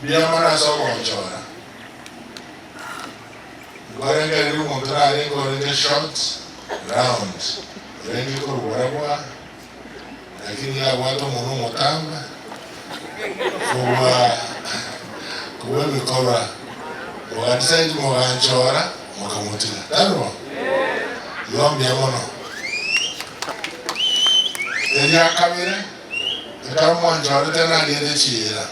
Mbuya mono ase ogonchora. Nkorengereria omonto narenge orenge short, round, orenge korwa borabwo aa, lakini nigo abwate omonwa omotambe kobua kobua ebikorwa. Moga decide moganchora, mokamotiga. Tari bo? Igo mbuya mono. Eria kabere, ekero mwanchorete nariete chiira.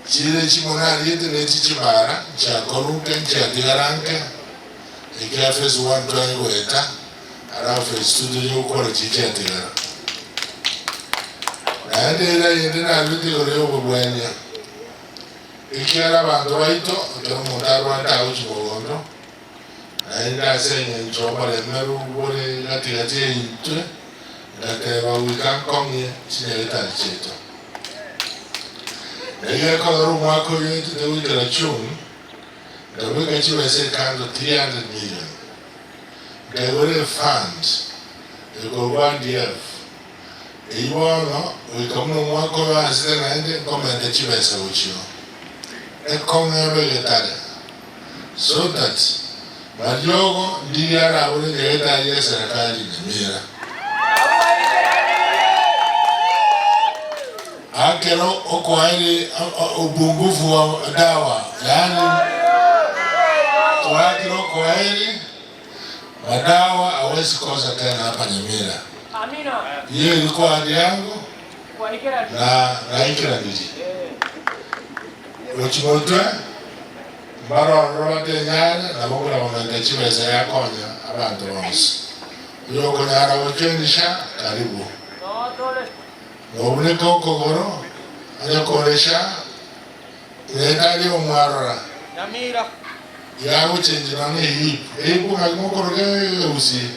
Chiira echi monariete nechi chimara, nchiakorwa nke, nchiatigara nke, ekia phase one tware goeta, alafu phase two toche gokora chiria chiatigara. Naende eira eyende narwete igoro y'okobwania, ekiagera abanto baito, ekero omonto arwarete agochia mogondo, naende ase engencho oboremeru bore gati gati yaitwe, ngateba goika nkong'ie chinyagetari chiaito. Naiga ekogera omwaka oyo oetete goikera June, nkabeka chibesa ekando 300 million, nkaigora efund ekorwa RDF, eyio bono goika buna omwaka oyo oansete naende nkomenta chibesa gochio ekong'e ebe egetare so that mariogo ndiri arabore nyagetari ya eserekari Nyamira. Ekero okoaire upungufu wa dawa, yaani twaakire okoairi madawa hawezi kosa tena hapa Nyamira. Hiyo ilikuwa ahadi yangu na naikeranirie. Gochia motwe mbare ororo batenyare nabo buna komenta chibesa yakonya abanto bonsi. Oyokonyara gochwenisha karibu. Nobuneke okogoro, onye koresha inye tari omwarora, iga agochengi nonya ehip. Ehip ng'aki mokoroka egegusii?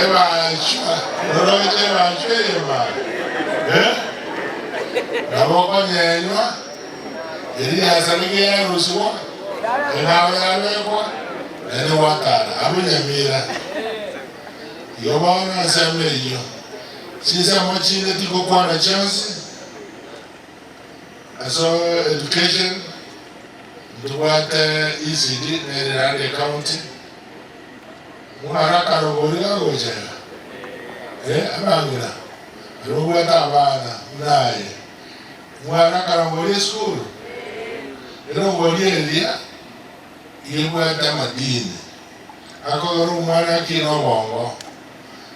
Ebachwa, noroche ebachwa eye ma? Eh? Nabo okonyenywa, eria yasareka yarusigwa, eng'ao yabekwa, Naende gwatara abwo nyamira. Igo bono ensemo eyio, chinsemo chinde tigokwana chionsi, ase education ntobwate ECD nere erande ecounty, omwana akarogori gagocha iga, eh abang'ina baria babwate abana buna aye, omwana akarongori esukuru, erongori eria. Yebwate amadini, akogera omwana akine obongo,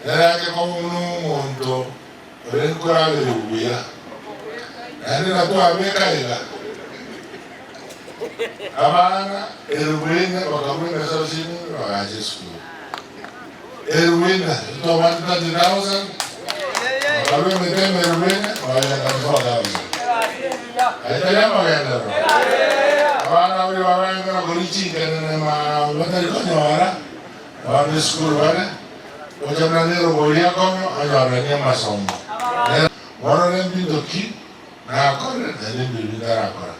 nere ache koba buna omonto ore nkoraberigwa buya. Naende natwabeka iga, abana erubu ine bakarua emesaso ime bagacha esukuru. Erubu ine, ntobwate 30,000, bakarua emete ime erubu ine, bagenda 4,000. Aye tari amagenderero? Abana baria bagenderera koria chinkenene maambia batari konyora, abana esukuru bare, gocha buna nerogo oria akonywa, onyoreranie amasomo. Morore mbinto ki nakorire, naende mbibi ntarakora.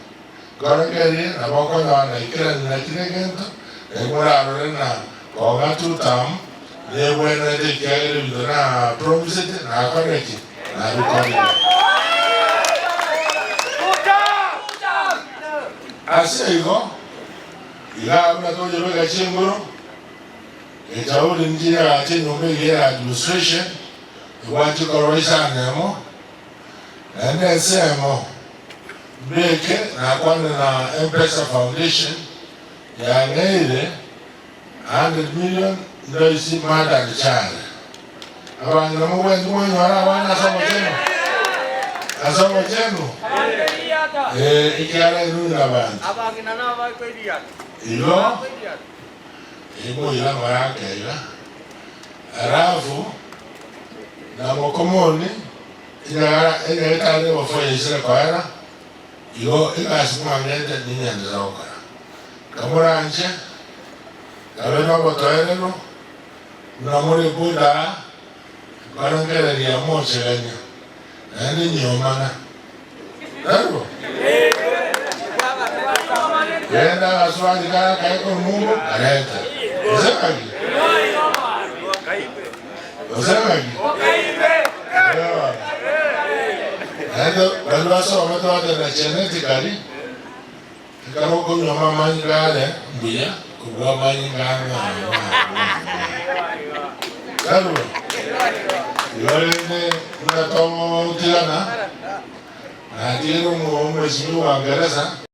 Nkorengererie nabo okonyora naikeranie na kera egento, naye morarore na kong'a tutam, nebwenerete ekiagera ebinto napromisete nakorire ki? Nabikorire. Ase igo, iga buna tochobeka chinguru, echauri nchiria gacha enyomba eria ya administration, ebwachie korora isano emo, Naende ensemo mbeke nakwane na Mpesa Foundation yang'eire 100 million ndoisi mother child. Abang'ina mobwenerete mwanyora abana ase obochenu? Ase obochenu? Ee, ekiagera inwe nabanto. Igo imoira morake iga. Alafu na mokomoni Ekiagera enyagetari y'obofwa yaisire koera, igo egasi mwang'ete ningenderere gokora. Kamoranche, kabe nobotoereru, buna more boda aa, nkorengereria mochegania, naende nyiomana. Tari bo? Genda agaswali kare akaye korwa mumbo, karente. Gose ng'aki? Gose ng'aki? Naende baria basomete bateba genetically, ekero okonywa amanyinga are mbuya kobua amanyinga ang'e ang'e ang'e ang'e. Tari bo? Igo rende buna togotigana, natigire omweshimiwa Ngeresa.